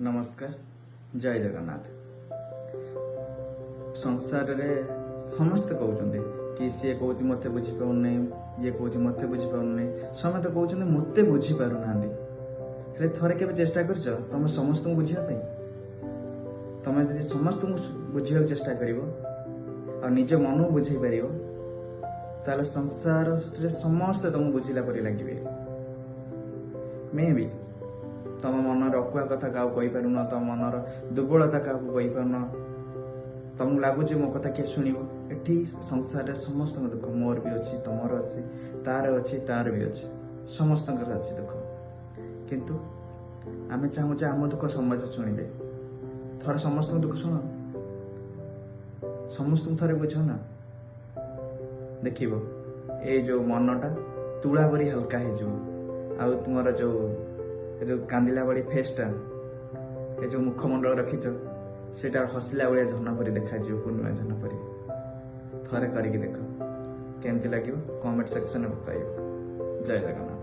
ନମସ୍କାର, ଜୟ ଜଗନ୍ନାଥ। ସଂସାରରେ ସମସ୍ତେ କହୁଛନ୍ତି କି ସିଏ କହୁଛି ମୋତେ ବୁଝିପାରୁନି, ଇଏ କହୁଛି ମୋତେ ବୁଝିପାରୁନି, ସମସ୍ତେ କହୁଛନ୍ତି ମୋତେ ବୁଝିପାରୁନାହାନ୍ତି। ହେଲେ ଥରେ କେବେ ଚେଷ୍ଟା କରିଛ ତମେ ସମସ୍ତଙ୍କୁ ବୁଝିବା ପାଇଁ? ତମେ ଯଦି ସମସ୍ତଙ୍କୁ ବୁଝିବାକୁ ଚେଷ୍ଟା କରିବ ଆଉ ନିଜ ମନକୁ ବୁଝେଇ ପାରିବ, ତାହେଲେ ସଂସାରରେ ସମସ୍ତେ ତମକୁ ବୁଝିଲା ପରି ଲାଗିବେ। ମେ ବି ତମ ମନର ଅକୁହା କଥା କାହାକୁ କହିପାରୁନ, ତମ ମନର ଦୁର୍ବଳତା କାହାକୁ କହିପାରୁନ, ତମକୁ ଲାଗୁଛି ମୋ କଥା କିଏ ଶୁଣିବ? ଏଠି ସଂସାରରେ ସମସ୍ତଙ୍କ ଦୁଃଖ, ମୋର ବି ଅଛି, ତମର ଅଛି, ତାର ଅଛି, ତାର ବି ଅଛି, ସମସ୍ତଙ୍କର ଅଛି ଦୁଃଖ। କିନ୍ତୁ ଆମେ ଚାହୁଁଛେ ଆମ ଦୁଃଖ ସମସ୍ତେ ଶୁଣିବେ। ଥରେ ସମସ୍ତଙ୍କ ଦୁଃଖ ଶୁଣ, ସମସ୍ତଙ୍କୁ ଥରେ ବୁଝ ନା, ଦେଖିବ ଏଇ ଯୋଉ ମନଟା ତୁଳା ପରି ହାଲକା ହେଇଯିବ। ଆଉ ତୁମର ଯୋଉ ଏ ଯୋଉ କାନ୍ଦିଲା ଭଳି ଫେସ୍ଟା, ଏ ଯୋଉ ମୁଖମଣ୍ଡଳ ରଖିଛ, ସେଇଟା ହସିଲା ଭଳିଆ ଜହ୍ନ ପରି ଦେଖାଯିବ, ପୂର୍ଣ୍ଣିମା ଜହ୍ନ ପରି। ଥରେ କରିକି ଦେଖ, କେମିତି ଲାଗିବ କମେଣ୍ଟ ସେକ୍ସନରେ କହିବ। ଜୟ ଜଗନ୍ନାଥ।